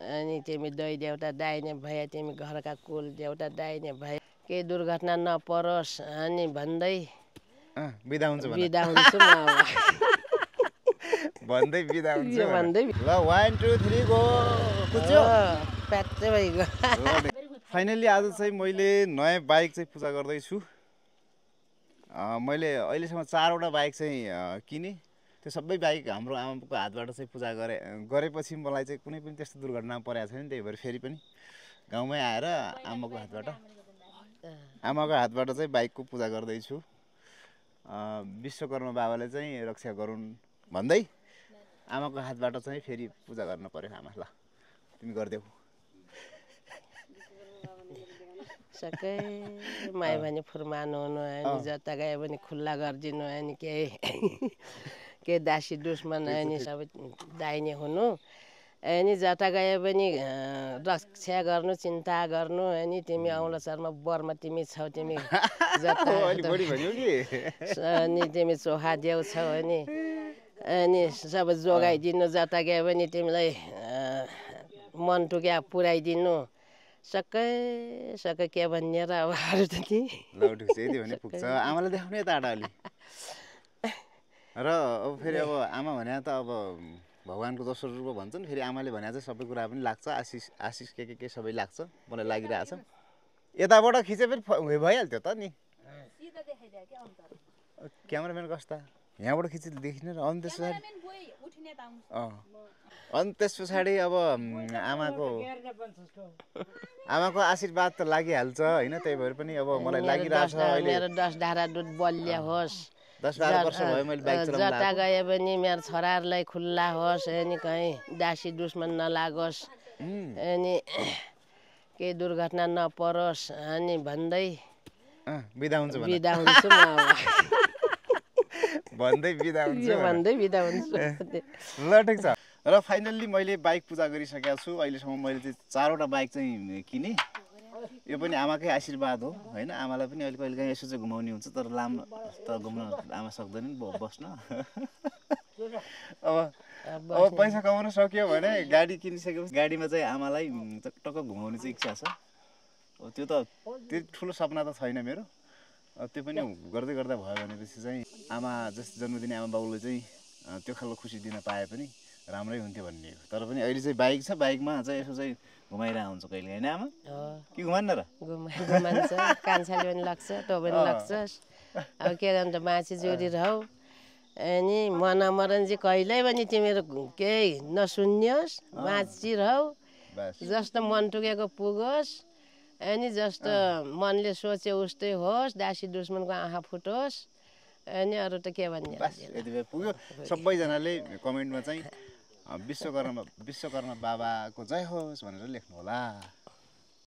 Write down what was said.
अनि तिमी दै देउता दाहिने भए तिमी घरका कुल देउता दाहिने भए केही दुर्घटना नपरोस् अनि भन्दै बिदा हुन्छु बिदा हुन्छु म भन्दै बिदा हुन्छु भन्दै ल 1 2 3 गो कुच्यो प्याच्चै भइगयो फाइनली आज चाहिँ मैले नयाँ बाइक चाहिँ पूजा गर्दैछु मैले अहिलेसम्म 4 वटा बाइक चाहिँ किने त्यो सबै बाइक हाम्रो आमाको हातबाट चाहिँ पूजा गरेपछि मलाई चाहिँ कुनै पनि त्यस्तो दुर्घटना परेको छैन त्यही भएर फेरि पनि गाउँमै आएर आमाको हातबाट चाहिँ बाइकको पूजा गर्दैछु विश्वकर्मा बाबाले चाहिँ रक्षा गरून् भन्दै आमाको हातबाट चाहिँ फेरि पूजा गर्न पर्यो आमा ल तिमी गर्देऊ सकै माया भने फुर्मानु हुनु अनि जता गए पनि खुल्ला गरिदिनु अनि के दासी दुश्मन अनि सबै दाहिने हुनु अनि जता गए पनि रक्षा गर्नु चिन्ता गर्नु अनि तिमी औँला शर्मा बरमा तिमी छौ तिमी जता अनि तिमी चोखा देउ छौ अनि सबै जोगाइदिनु जता गए पनि तिमीलाई मन टुक्या पुऱ्याइदिनु सकै के भन्ने र अब अरू त नि भने पुग्छ आमालाई देखाउने टाढा अलि र अब फेरि अब आमा भने त अब भगवान्को दोस्रो रूप भन्छ नि फेरि आमाले भने चाहिँ सबै कुरा पनि लाग्छ आशिष के सबै लाग्छ मलाई लागिरहेछ यताबाट खिचे पनि भइहाल्थ्यो त नि क्यामेराम्यान कस्ता यहाँबाट खिचे देखिने र अनि त्यस पछाडि अब आमाको आशीर्वाद त लागिहाल्छ होइन त्यही भएर पनि अब मलाई लागिरहेछ मेरो 10 धारा दुध बलिया होस् 10-12 वर्ष भयो मैले बाइक चलाउन जता गए पनि मेरो छोराहरूलाई खुल्ला होस् अनि कहीँ दासी दुश्मन नलागोस् अनि केही दुर्घटना नपरोस् अनि भन्दै बिदा हुन्छु म भन्दै बिदा हुन्छु ल ठिक छ र फाइनल्ली मैले बाइक पूजा गरिसकेको छु अहिलेसम्म मैले चाहिँ 4 वटा बाइक चाहिँ किने यो पनि आमाकै आशीर्वाद हो होइन आमालाई पनि अहिले कहिले काहीँ यसो चाहिँ घुमाउने हुन्छ तर लामो त घुम्न आमा सक्दैन नि बस्न अब पैसा कमाउन सक्यो भने गाडी किनिसकेपछि गाडीमा चाहिँ आमालाई टक्क घुमाउने चाहिँ इच्छा छ त्यो ठुलो सपना त छैन मेरो त्यो पनि गर्दै गर्दा भयो भनेपछि चाहिँ आमा जस्तो जन्मदिने आमा बाउले चाहिँ त्यो खालको खुसी दिन पाए पनि राम्रै हुन्थ्यो भन्ने हो तर पनि अहिले चाहिँ बाइक छ बाइकमा चाहिँ यसो चाहिँ घुमाइरहेको हुन्छ कहिले होइन आमा कि घुमान्न र घुमान्छ कान्छाले पनि लाग्छ तँ पनि लाग्छस् अब के गर्नु त मान्छे जोडी रहौ अनि मनमरण चाहिँ कहिल्यै पनि तिमीहरू केही नसुन्योस् माछी रहौ जस्तो मन टुकेको पुगोस् अनि जस्तो मनले सोचे उस्तै होस् दासी दुश्मनको आँखा फुटोस् अनि अरू त के भन्ने यति बेला पुग्यो सबैजनाले कमेन्टमा चाहिँ विश्वकर्मा बाबाको जय होस् भनेर लेख्नु होला।